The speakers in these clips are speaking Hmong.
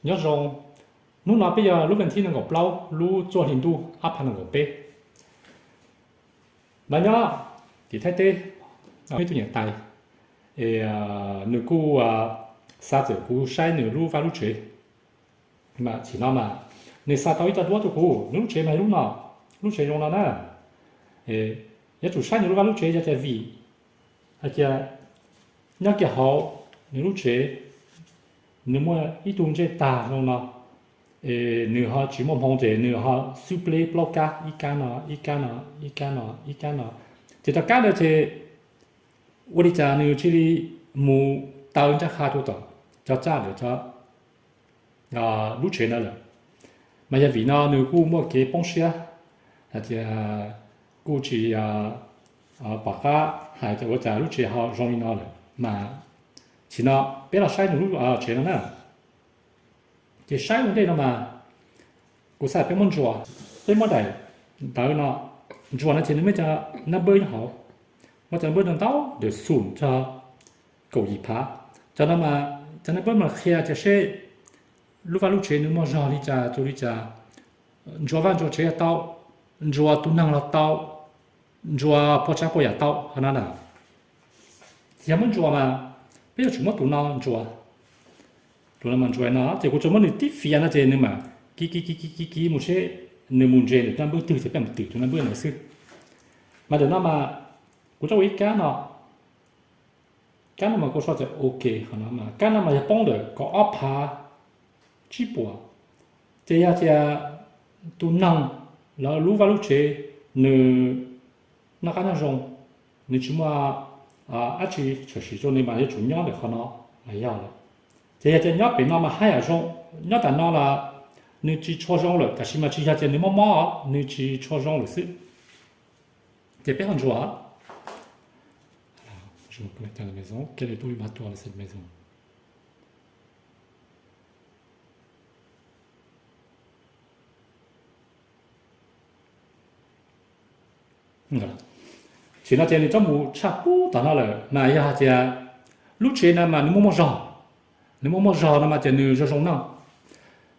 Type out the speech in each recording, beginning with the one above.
Nyob zoo, hnub no peb yog lub vas thib nees nkaum plaub lub cuaj hli ntuj ob phav nees nkaum peb. Mas nyob tim Thaib teb, ib tug niam tais, es nws kuj xa txawm kuv saib nws lub vaj lub tsev. Mas thaum no mas nws xa tau ib co duab rau kuv, nws lub tsev mas lub no, lub tsev zoo no na. Yuav tsum saib nws lub vaj lub tsev yog tias vim hais tias nyob kiag hauv nws lub tsev, nws muaj ib tug ntsej tag zoo no, es nws ho tsis muaj hmoo ces nws ho xub pleb plaub kab, ib kab no, ib kab no, ib kab no, ib kab no. Ces cov kab ntawd ces ua li cas nws cia li mus taw ntsaj qha rau tom cov tsaj ntawm cov lub tsev ntawd lawm. Mas yog vim no nws kuj muaj kev poob siab hais tias kuj tsis pom qab hais tias ua cas lub tsev ho zoo li no lawm. Mas thaum no peb los saib nws lub tsev no na. Ces saib ua ntej no mas kuv xav peb muab ntsuas, peb muab daim ntawv no, ntsuas no ces nws muaj cov nab npawb nyob hauv, muaj cov nab npawb ntau ntau, ntawm xoom txog kaum yim phav. Cov no mas cov nab npawb mas qhia tias seb lub vaj lub tsev nws muaj zog li cas, txaus li cas, ntsuas vaj ntsuas tsev tau, ntsuas tus neeg los tau, ntsuas puas tsav puas yam tau ho no na. Yog muab ntsuas mas peb yuav tsum muab tus no ntsuas. Tus no mas ntsuas no ces kuv tsuas muab nws tib fiav no ces nws mam kiv kiv kiv kiv kiv mus seb nws mus ntse ntawm nab npawb twg ces peb mam twm tus nab npawb ntawd xwb. Mas ntawm no mas kuv tau ua ib kab no, kab no mas kuv sau tias ok, qhov no mas kab no mas yog poob ntawm kaum ob phav tsib puas. Ces yog tias tus neeg los lub vaj lub tsev nws noj qab nyob zoo, nws tsis muaj dab tsi tshwm sim rau nws mas yuav tsum nyob ntawm qhov no mas yog lawm. Ces yog tias nyob pem no mas haj yam zoo, nyob tas no los nws tsis tshua zoo lawm, tab sis mas tsis yog tias nws mob mob, nws tsis tshua zoo lawm xwb. Ces peb ho ntsuas. Quel est ton libatoire de cette maison? Thaum no ces nws txawm mus tshaj pub tom no lawm mas yog hais tias lub tsev no mas nws muaj muaj zog, nws muaj muaj zog no mas ces nws zoo zoo noj.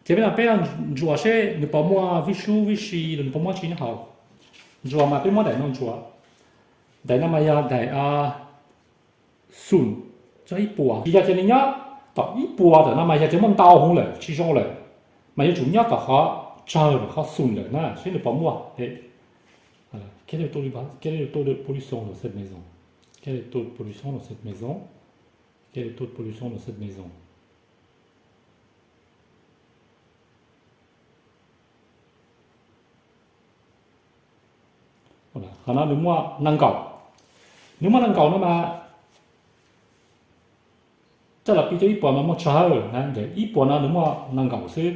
Ces peb no peb ntsuas seb nws puas muaj vij sub vij si los nws puas muaj tsi nyob hauv. Ntsuas mas peb muab daim no ntsuas, daim no mas yog daim xoom txog ib puas. Yog tias nws nyob tom ib puas ntawm no mas yog tias muaj ntau hwv lawm tsis zoo lawm, mas yuav tsum nyob tom qhov tsawg lawm, qhov xoom lawm na seb nws puas muaj. Quel est ton libatoire de cette maison? Quel est ton libatoire de cette maison? Quel est ton libatoire de cette maison? Qhov no nws muaj nees nkaum, nws muaj nees nkaum no mas coj los piv rau ib puas mas muaj tsawg, ntawm ib puas no nws muaj nees nkaum xwb,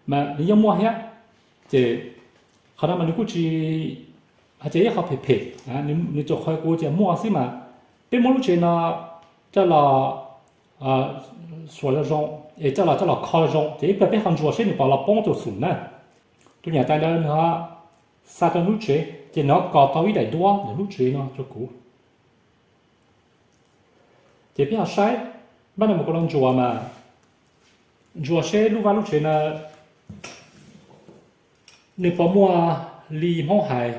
mas nws yeej muaj thiab. Ces qhov no mas nws kuj tsis hais tias ib qho phem phem, nws tsuas qhia kuv tias muaj xwb mas peb muab lub tsev no coj los xuas zoo zoo, es coj los coj los kho zoo zoo, ces ib pliag peb ho ntsuas seb nws puas los poob rau xoom na. Tus niam tais ntawd nws ho xa rau lub tsev ces nws ho kos tau ib daim duab ntawm lub tsev no rau kuv. Ces peb ho saib, npaj no mus kuv los ntsuas mas ntsuas seb lub vaj lub tsev na nws puas muaj li Hmoob hais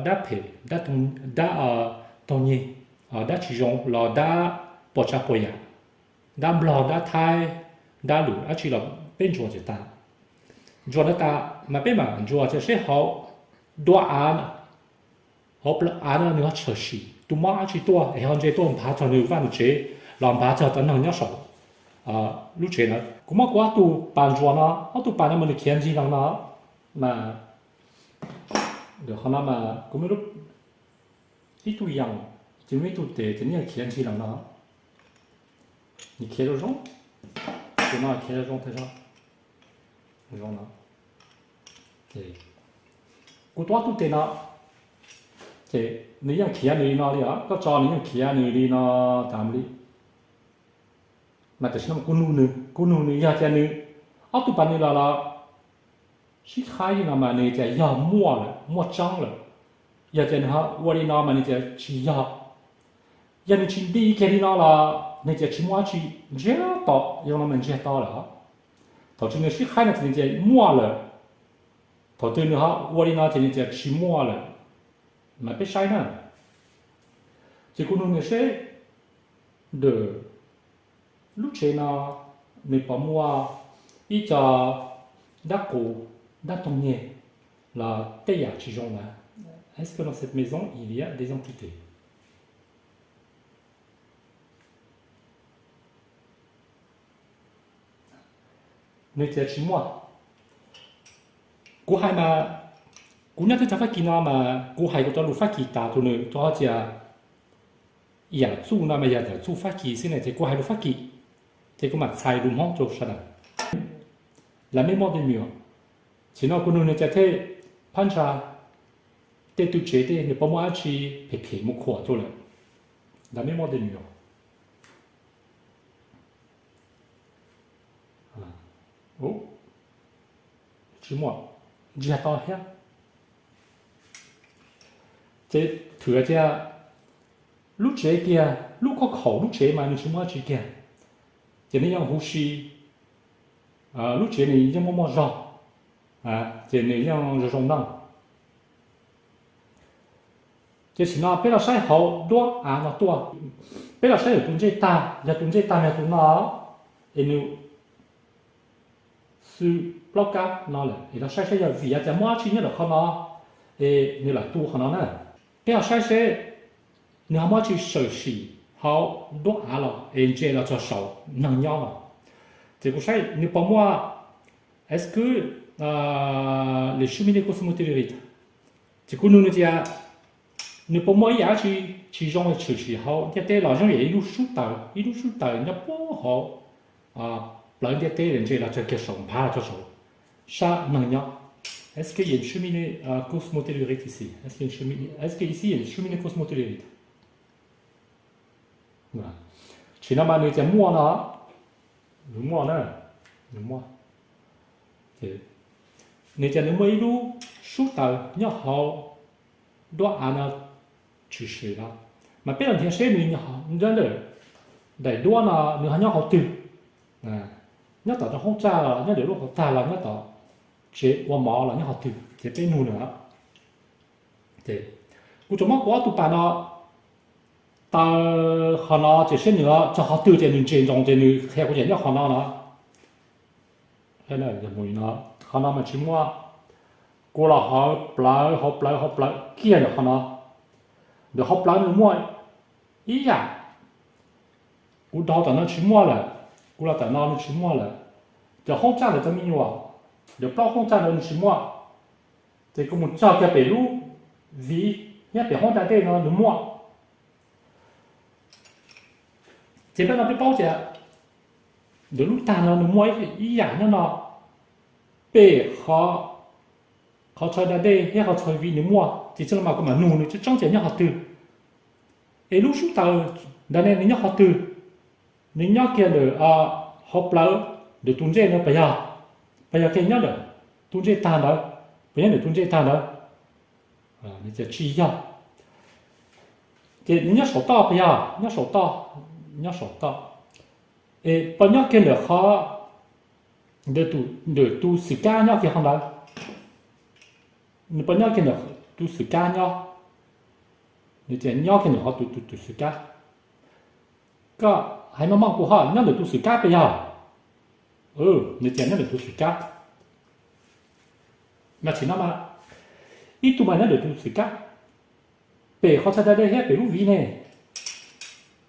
dab phem, dab toog nyeg, dab tsis zoo los dab puas tsav puas yam, dab Nplog, dab Thaib, dab lwm dab tsi los peb ntsuas ces tas. Ntsuas no tas mas peb mam ntsuas tias seb hauv duab av, hauv plawv av no nws ho tshwm sim tus mob dab tsi tuaj es ho ntse tuaj nphav txog nws vaj nws tsev los nphav txog cov neeg nyob saum lub tsev ntawd. Kuv muab kuv ob tug pas ntsuas no, ob tug pas no mas nws khiav ntsig los no mas, qhov no mas kuv muaj ib tug yas, ces muaj ib tug tes ces nws yeej khiav ntsig los no. Nws khiav zoo zoo, tus no khiav zoo zoo tag zog. Kuv tua ob tug tes no, ces nws yeej khiav nws li no li os, koj tso nws yeej khiav nws li no tas li. Mas tam sim no kuv nug nws, kuv nug nws yog tias nws ob tug pas nws los los sib qhaib li no mas nws tias yog muaj lawm, muaj tseeb lawm. Yog tias nws ho ua li no mas nws tias tsis yog. Yog nws tsis nti kiag li no los Nws tias tsis muaj dab tsi, ntsiag to, yog no mas ntsiag to lawm. Thaum twg nws sib qhaib no ces nws tias muaj lawm, thaum twg nws ho ua li no ces nws tias tsis muaj lawm. Mas peb saib na, ces kuv nug nws seb ntawm lub tsev no nws puas muaj ib co dab qus, dab toog nyeg los tej yam tsis zoo na. Est-ce que dans cette maison il y a des entités? Nws tias tsis muaj. Kuv hais mas, kuv nyob teb chaws Fab Kis no mas kuv hais kuv cov lus Fab Kis tas rau nws, rau qhov tias yam txuj no mas yog yam txuj Fab Kis xwb ne, ces kuv hais lus Fab Kis, ces kuv mam txhais lus Hmoob rau sawv daws. La même demande. Tsis no kuv nug nws cas thiaj phab ntsa tej tw tsev tej nws puas muaj dab tsi phem phem mus khuam rau lawm. La même demande. Tsis muaj, ntsiag to thiab. Ces thwm tias lub tsev kiag, lub khob khaum lub tsev mas nws tsis muaj dab tsi kiag, ces nws yeej huv si, lub tsev nws yeej muaj muaj zog, ces nws yeej zoo zoo noj. Ces sim no peb los saib hauv duab av no tuaj, peb los saib tus ntsej tag, yog tus ntsej tag yog tus no, es nws xwb plaub kab no lawm, es los saib saib yog vim yog cas muaj dab tsi nyob ntawm qhov no, es nws lam tu qhov no na. Peb los saib seb nws ho muaj dab tsi sawm sim hauv duab av los es ntse los txog saum neeg nyob los. Ces kuv saib nws puas muaj, est-ce que les cheminées cosmétallurgiques, ces kuv nug nws tias nws puas muaj ib yam dab tsi tsis zoo sawm sim hauv ntiaj teb los zoo yam ib lub sub taws, ib lub sub taws nyob puag hauv plawv ntiaj teb ntse los txog kiag saum nphav los txog saum sab neeg nyob. Est-ce qu'il y a une cheminée cosmétallurgique ici? Est-ce qu'ici il y a une cheminée cosmétallurgique? Tsis no mas nws tias muaj no, nws muaj na, nws muaj. Nws tias nws muaj ib lub sub taws nyob hauv duab av no tshwm sim no, mas peb los nrhiav seb nws nyob ntawm daim duab no nws ho nyob qhov twg, nyob tom rau hoob tsaj los nyob ntawm lub hauv tag los nyob tom tsev ua mov los nyob qhov twg, ces peb nug nws. Kuv tsuas muab kuv ob tug pas no taw qhov no ces seb nws txog qhov twg ces nws ntsia ntsoov ces nws qhia kuv tias nyob qhov no no. Qhov no mas tsis muaj. Kuv los hauv plawv hauv plawv hauv plawv kiag ntawm qhov no, ntawm hauv plawv nws muaj ib yam. Kuv dhau tom no tsis muaj lawm, kuv los tom no nws tsis muaj lawm. Cov hoob tsaj ntawd cov me nyuam, cov plaub hoob tsaj ntawd nws tsis muaj. Ces kuv mus txog kiag pem lub viv thiab pem hoob da dej no nws muaj. Ces peb no peb paub tias ntawm lub tag no nws muaj ib yam nyob no, pem qhov chaw da dej thiab qhov chaw viv nws muaj. Ces tsis no mas kuv mam nug nws tseeb tseeb tias nyob qhov twg, es lub sub taws ntawd ne nws nyob qhov twg, nws nyob kiag ntawm hauv plawv ntawm tus ntsej ntawd puas yog, puas yog kiag nyob ntawm tus ntsej tag ntawd, puas nyob ntawm tus ntsej tag ntawd? Nws tias tsis yog. Ces nws nyob saum toj puas yog? Nyob saum toj, nyob saum toj. Es puas nyob kiag ntawm qhov, ntawm tus xwm kab nyob kiag qhov ntawd? Nws puas nyob kiag ntawm tus xwm kab nyob? Nws tias nyob kiag ntawm qhov tus tus xwm kab. Koj hais maj maj kuv ho nyob ntawm tus xwm kab puas yog? Nws tias nyob ntawm tus xwm kab. Mas tsis no mas ib tug mas nyob ntawm tus xwm kab, pem qhov chaw da dej thiab pem lub viv ne,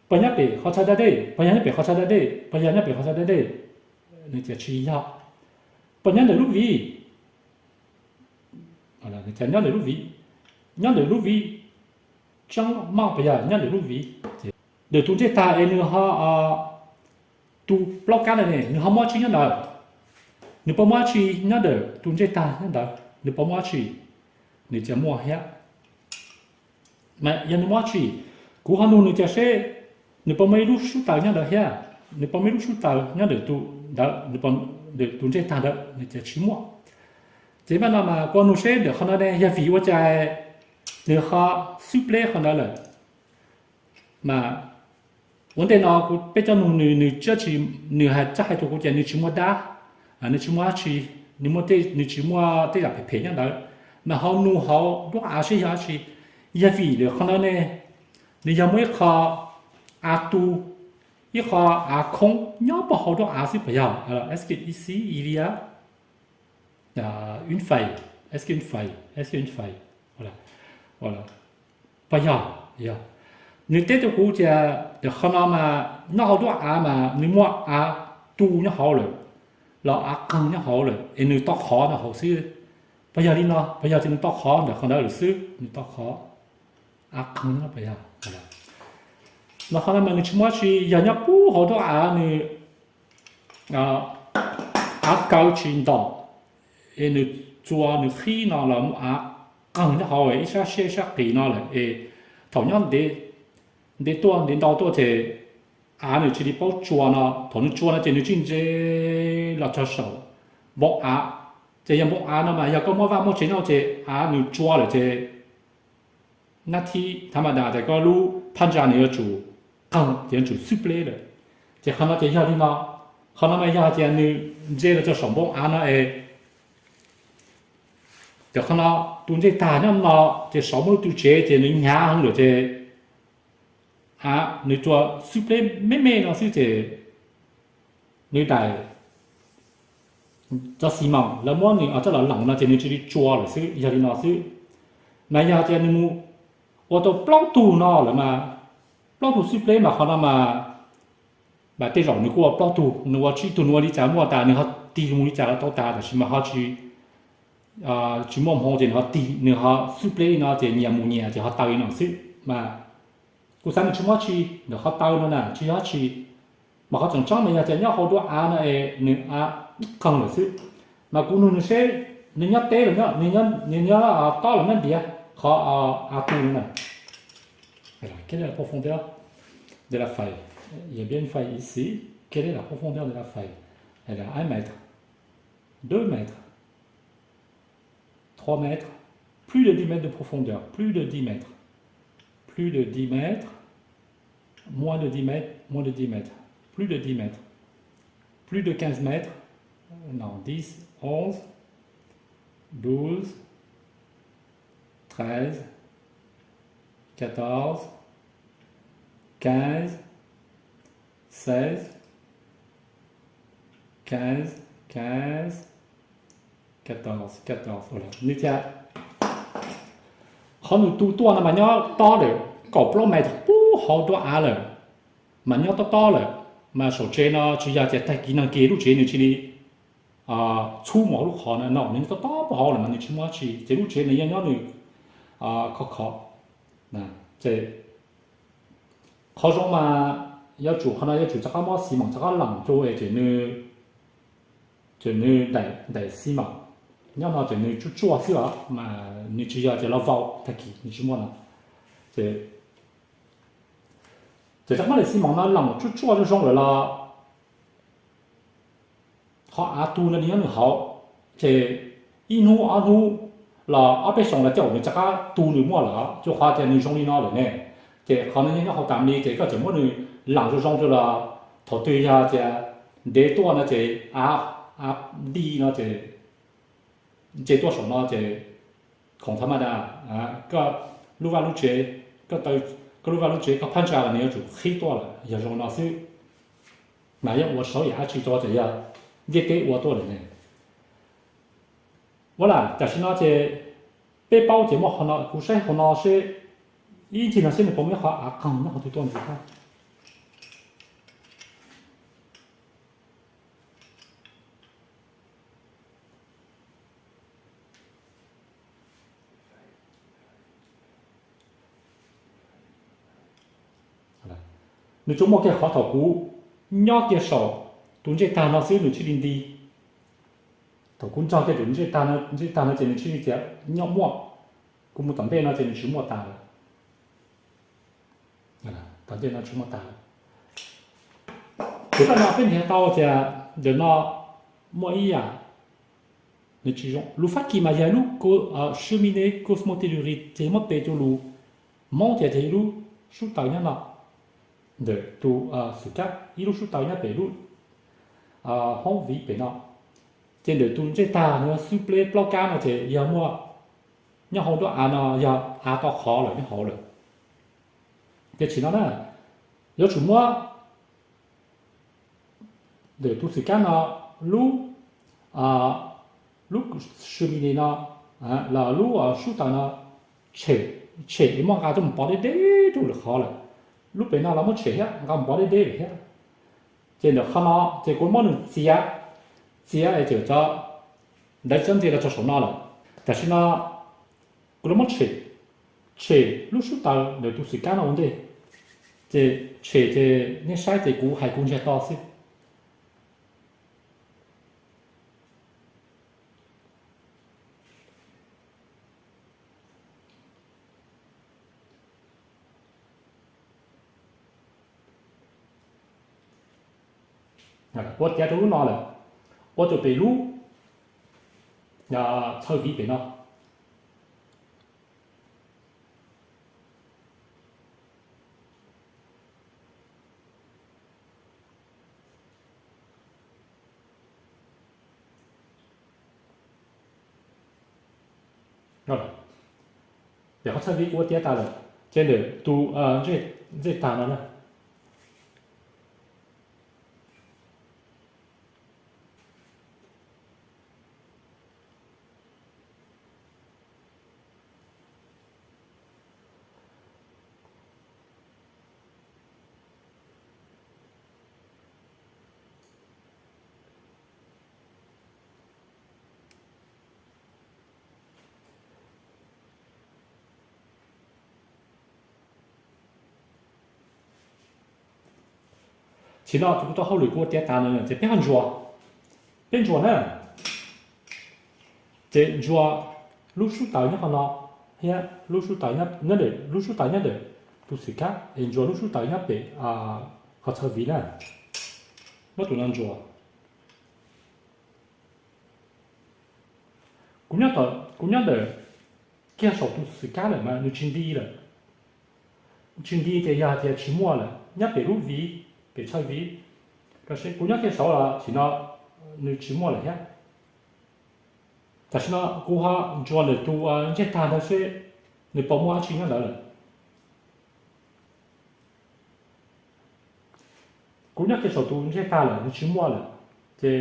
puas nyob pem qhov chaw da dej, puas yog nyob pem qhov chaw da dej, puas yog nyob pem qhov chaw da dej? Nws tias tsis yog. Puas nyob ntawm lub viv? Nyob ntawm lub viv, nyob ntawm lub viv, tseeb maj puas yog nyob ntawm lub viv? Ntawm tus ntsej tag es nws ho, tus plaub kab ntawd ne nws ho muaj dab tsi nyob ntawd? Nws puas muaj dab tsi nyob ntawm tus ntsej tag nyob ntawd, nws puas muaj dab tsi? Nws tias muaj thiab. Mas yog nws muaj dab tsi, kuv ho nug nws tias seb nws puas muaj ib lub sub taws nyob ntawd thiab, nws puas muaj ib lub sub taws nyob ntawm tus ntawd, ntawm tus ntsej tag ntawd, nws tias tsis muaj. Ces mas no mas kuv nug seb ntawm qhov no ne yog vim ua cas nws ho xwb pleb qhov ntawd lawm. Mas Ua ntej no kuv peb coj nug nws, nws tsis, nws hais, tsis hais rau kuv tias nws tsis muaj dab, nws tsis muaj dab tsi, nws muaj, nws tsis muaj tej yam phem phem nyob ntawd. Mas ho nug hauv duab av seb yog dab tsi. Yog vim lawm qhov ntawd ne, nws yog muaj ib qho av tu, ib qho av khoob nyob puag hauv duab av xwb puas yog? Est-ce que ici il y a une faille? Est-ce qu'une faille? Est-ce qu'une faille? Puas yog? Yog. Nws teb rau kuv tias ntawm qhov no mas nyob hauv duab av mas nws muaj av tu nyob hauv lawm, los av qeeg nyob hauv lawm es nws to qhov nyob hauv xwb. Puas yog li no? Puas yog tias nws to qhov ntawm qhov ntawd lawm xwb, nws to qhov, av qeeg nyob puas yog? Los qhov no mas nws tsis muaj dab tsi, yog nyob puag hauv duab av nws, av kaw tsis ntom, es nws txua nws qhib no los muaj av qeeg nyob hauv ib sab siab ib sab qis no lawm es thaum nyob ntev tuaj ntev ntau tuaj ces av nws cia li paub tsua no, thaum nws tsua no ces nws tsis ntse los txog saum npoo av. Ces yog npoo av no mas yog koj muaj vaj muaj tsev nyob ces av nws tsua lawm ces nab thib thav ma das ces koj lub phab ntsa nws yuav tsum qeeg ces yuav tsum xwb pleb lawm. Ces qhov no ces yog li no, qhov no mas yog hais tias nws ntse los txog saum npoo av no es, ces qhov no tus ntsej tag nyob no, ces saum muaj lub tsev ces nws hnyav heev lawm ces av nws tsua xwb pleb me me no xwb ces nws daim, cov xi moos lawv muab nws coj los lees no ces nws cia li tsua lawm xwb, yog li no xwb. Mas yog tias nws mus ua tau plaub tug no lawm mas, plaub tug xwb pleb mas qhov no mas, mas tej zaum nws kuj ua plaub tug, nws ua tsib tug, nws ua li cas muaj tas, nws ho tig mus li cas los tau tas, tab sis mas ho tsis, tsis muaj hmoo ces nws ho tig, nws ho xwb pleb li no ces nyias mus nyias ces ho taw li no xwb mas. Kuv xav nws tsis muaj dab tsi ntawm qhov taw no na, tsis yog dab tsi. Mas qhov tseem ceeb mas yog tias nyob hauv duab av no es nws av qeeg lawm xwb. Mas kuv nug nws seb nws nyob teb los, nws nyob tob los nyob ntiav qhov av tu no na. Quelle est la profondeur de la faille? Il y a bien une faille ici. Quelle est la profondeur de la faille? Elle est à un mètre, deux mètres, trois mètres, plus de dix mètres de profondeur, plus de dix mètres, plus de dix mètres, moins de dix mètres, moins de dix mètres, plus de dix mètres, plus de quinze mètres, non, dix, onze, douze, treize, quatorze, quinze, seize, quinze, quinze, quatorze, quatorze, voilà. Nws tias qhov nws tu tuaj no mas nyob tob lawm kaum plaub mev pub hauv duab av lawm, mas nyob tob tob lawm, mas saum tsev no tsis yog tias tag kis nag kis lub tsev nws cia li txhub mus hauv lub qhov no, no nws nyob tob tob pub hauv lawm mas nws tsis muaj dab tsi, ces lub tsev nws yeej nyob nws khov kho. Ces qhov zoo mas yuav tsum, qhov no yuav tsum rov qab muab xi moos rov qab lees rau es ces nws daim xi moos nyob no ces nws tsuaj tsuaj xwb os, mas nws tsis yog ces los vau tag kis nws tsis muaj no. Ces rov qab daim xi moos no lees tsuaj tsuaj zoo zoo lawm los qhov av tu no nws nyob nws hauv, ces ib hnub ob hnub los ob peb xyoos los caum nws rov qab tu nws muaj lawm, rau qhov tias nws zoo li no lawm ne. Ces qhov no nyob hauv tas li ces koj tseem muab nws lees zoo zoo rau los thaum twg yog tias ntev tuaj no ces av, av di no ces nce tuaj saum no ces khoom thav ma das, koj lub vaj lub tsev, koj lub vaj lub tsev koj phab ntsa los nws yuav tsum qhib tuaj lawm, yog zoo no xwb. Mas yeej ua saib yam dab tsi tso ces yog ntiaj teb ua tuaj lawm ne. Ua lam tam sim no ces peb paub ces muaj qhov no, kuv saib hauv no seb, ib ncig no seb nws puas muaj ib qho av qeeg nyob hauv twg tuaj ntxiv thiab. Nws tsuas muaj kiag qhov thaum kuv nyob kiag saum tus ntsej tag no xwb nws thiaj li nti. Thaum kuv nrog kiag tus ntsej tag no ces nws thiaj li tias nyob muaj, kuv mus tom ntej no ces nws tsis muaj tas lawm. Tom ntej no tsis muaj tas lawm. Ces koj no peb nrhiav tau tias ntawm no muaj ib yam nws tsis zoo. Lus Fab Kis mas yog lub cheminée cosmotellurique ces muab piv rau lus Hmoob ces yog lub sub taws nyob no. ntawm tus xwm kab ib lub sub taw nyob pem lub hoob viv pem no. Ces ntawm tus ntsej tag no xub pleb plaub kab no ces yog muaj nyob hauv nruab av no yog av tau qhov lawm nyob hauv lawm. Ces tsim no na, yuav tsum muab ntawm tus xwm kab no lub, lub sub mi ni no los lub sub taw no tshem, tshem es muab nqa coj mus pov deb deb rau lwm qhov lawm. Lub pem no los muab tshem thiab nqa mus pov deb deb lawm thiab. Ces ntawm qhov no ces kuv muab nws txiav, txiav es txawm cov ntawv txob ntxias los txog saum no lawm. Tam sim no kuv los muab tshem, tshem lub sub taw ntawm tus xwm kab no ua ntej. Ces tshem ces nej saib ces kuv hais kuv ntsiag to xwb. Ua tiav rau lub no lawm, ua rau pem lub txhawv viv pem no. Pem qhov txhawv viv kuv ua tiav tas lawm, ces ntawm tus ntsej tag no na. Tsim no kuv tau hauj lwm kuv ua tiav tas lawm ces peb ho ntsuas, peb ntsuas na. Ces ntsuas lub sub taw nyob qhov no thiab lub sub taw nyob ntawm, lub sub taw nyob ntawm tus xwm kab es ntsuas lub sub taw nyob pem qhov txhawv viv na. Muab tus no ntsuas. Kuv nyob, kuv nyob ntawm kiag saum tus xwm kab lawm mas nws tsis nti lawm. Tsis nti ces yog tias tsis muaj lawm, nyob pem lub viv, pem txhawv viv. Tab sis kuv nyob kiag saud los tsim no nws tsis muaj lawm thiab. Tam sim no kuv ho ntsuas ntawm tus ntsej tag ntawd seb nws puas muaj dab tsi nyob ntawd lawm. Kuv nyob kiag saum tus ntsej tag lawm nws tsis muaj lawm, ces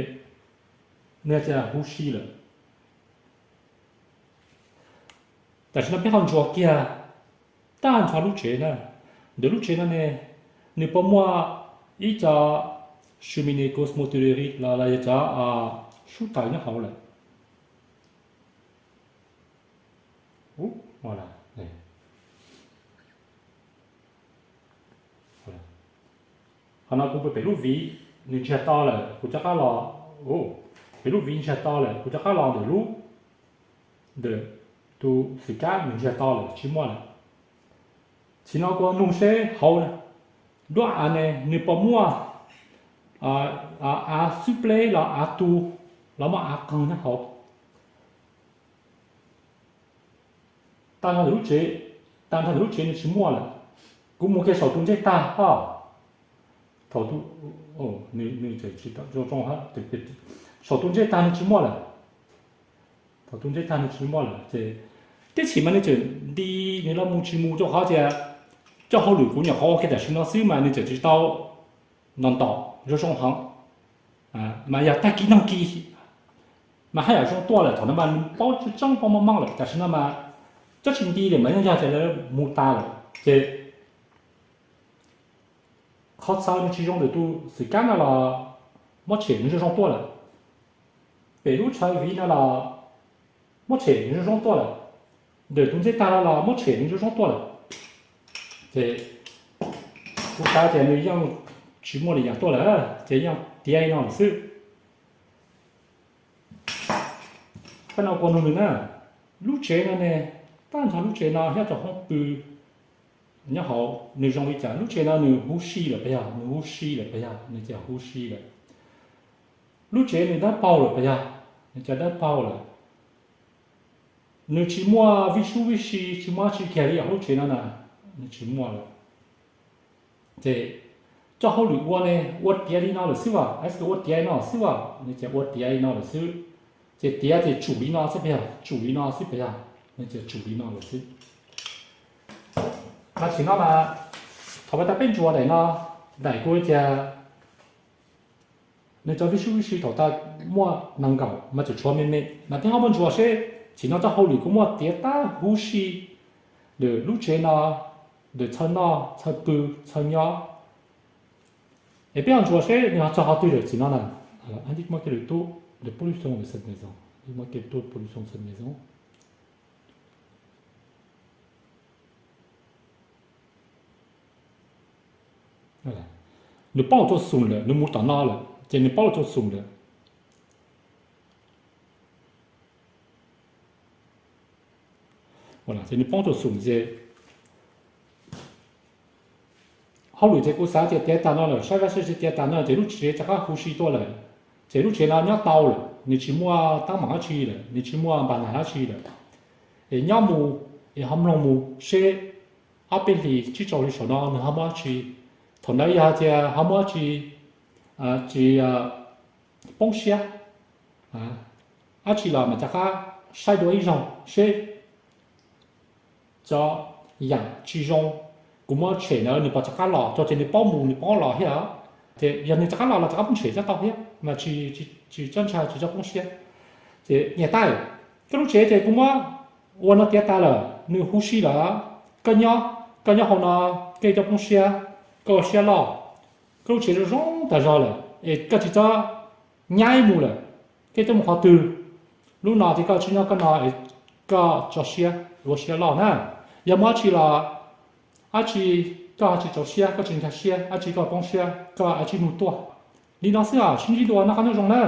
nws tias huv si lawm. Tam sim no peb ho ntsuas kiag tag nrho lub tsev na. Ntawm lub tsev no ne, nws puas muaj ib co cheminée cosmotuileries los yog cov sub taw nyob hauv lawm. Qhov no kuv pem lub viv nws ntsiag to lawm kuv rov qab los, pem lub viv ntsiag to lawm kuv rov qab los ntawm lub, ntawm tus xwm kab nws ntsiag to lawm tsis muaj lawm. Tsim no kuv nug seb hauv nruab av ne nws puas muaj av xwb pleb los av tu los muaj av qeeg nyob hauv. Tag nrho ntawm lub tsev, tag nrho ntawm lub tsev nws tsis muaj lawm. Kuv mus kiag saum tus ntsej tag hos, thaum, nws tseem tsis tau zoo zoo, saum tus ntsej tag nws tsis muaj lawm. Thaum tus ntsej tag nws tsis muaj lawm ces tib chim mas nws tseem nti, nws los mus tsis mus rau qhov tias coj hauj lwm kuv nyuam qhuav ua kiag tam sim no xwb mas nws tseem tsis tau ntos ntos zoo zoo heev. Mas yog tag kis nag kis mas haj yam zoo tuaj lawm, thaum no mas nws paub tseeb paub meej meej lawm, tam sim no mas tsob tsis nti lawm mas yeej yog tias lawv mus tas lawm ces qhov txhawv nws tsis zoo ntawm tus xwm kab no los muab tshem nws zoo zoo tuaj lawm. Pem lub txhawv viv no los muab tshem nws zoo zoo tuaj lawm. Ntawm tus ntsej tag no los muab tshem nws zoo zoo tuaj lawm. Ces kuv xav tias nws yeej tsis muaj li yam tuaj lawm ces yeej tiav li no lawm xwb. Qhov no kuv nug nws na, lub tsev no ne, tag nrho lub tsev no thiab cov hoob pw nyob hauv nws zoo li cas? Lub tsev no nws huv si lawm puas yog? Nws huv si lawm puas yog? Nws tias huv si lawm. Lub tsev nws dawb paug lawm puas yog? Nws tias dawb paug lawm. Nws tsis muaj vij sub vij si, tsis muaj dab tsi kiag li yam lub tsev no na, nws tsis muaj lawm. Ces Cov hauj lwm ua ne, ua tiav li no lawm xwb as, es ua tiav li no xwb as, nws ces ua tiav li no lawm xwb. Ces tiav ces tsum li no xwb puas yog? Tsum li no xwb puas yog? Nws ces tsum li no lawm xwb. Mas tsim no mas, thaum peb tab peb ntsuas daim no, daim kuv tias nws cov vib sub vib si thaum tas muaj nees nkaum mas tseem tshuav me me, mas peb ho muab ntsuas seb tsim no cov hauj lwm kuv muaj tiav tag huv si ntawm lub tsev no, ntawm txhawj noj txhawj pw txhawj nyob, es peb ho ntsuas seb nws ho txog qhov twg lawm txim no na. Muab ke tu pus lub xoo, muab ke tu pus lub xoo. Nws paub lawm rau xoom lawm, nws mus tom no lawm ces nws paub lawm rau xoom lawm. Ces nws paub rau xoom ces hauj lwm ces kuv xav tias tiav tas no lawm, saib vaj saib tsev tiav tas no ces lub tsev rov qab huv si tuaj lawm. Ces lub tsev no nyob tau lawm, nws tsis muaj teeb meem dab tsi lawm, nws tsis muaj npas nas dab tsi lawm. Es nyob mus, es ho mloog mus seb ob peb hlis tsib rau hli saum no nws ho muaj dab tsi. Thaum ntawd yog tias ho muaj dab tsi, tsis poob siab, dab tsi los mas rov qab saib dua ib zaug seb cov yam tsis zoo kuv muab tshem ntawd nws puas rov qab los, tso ces nws paub mus nws paub los thiab. Ces yog nws rov qab los los rov qab poob tshem coj tau thiab mas tsis txhob ntshai, tsis txhob poob siab. Ces niam tais, koj lub tsev ces kuv muab ua no tiav tas lawm, nws huv si lawm, koj nyob, koj nyob hauv no, koj tsis txhob poob siab, koj ua siab loj, koj lub tsev zoo tag zog lawm es koj tsis txhob nyab mus lawm, koj txhob mus qhov twg. Lub no ces koj tsis nyob koj no, koj tso siab, ua siab loj na. Yog muaj dab tsi los dab tsi, koj tsis txaus siab, koj tsis nkag siab, dab tsi koj poob siab koj tsis mus tuaj. Li no xwb os, sib ntsib dua noj qab nyob zoo na.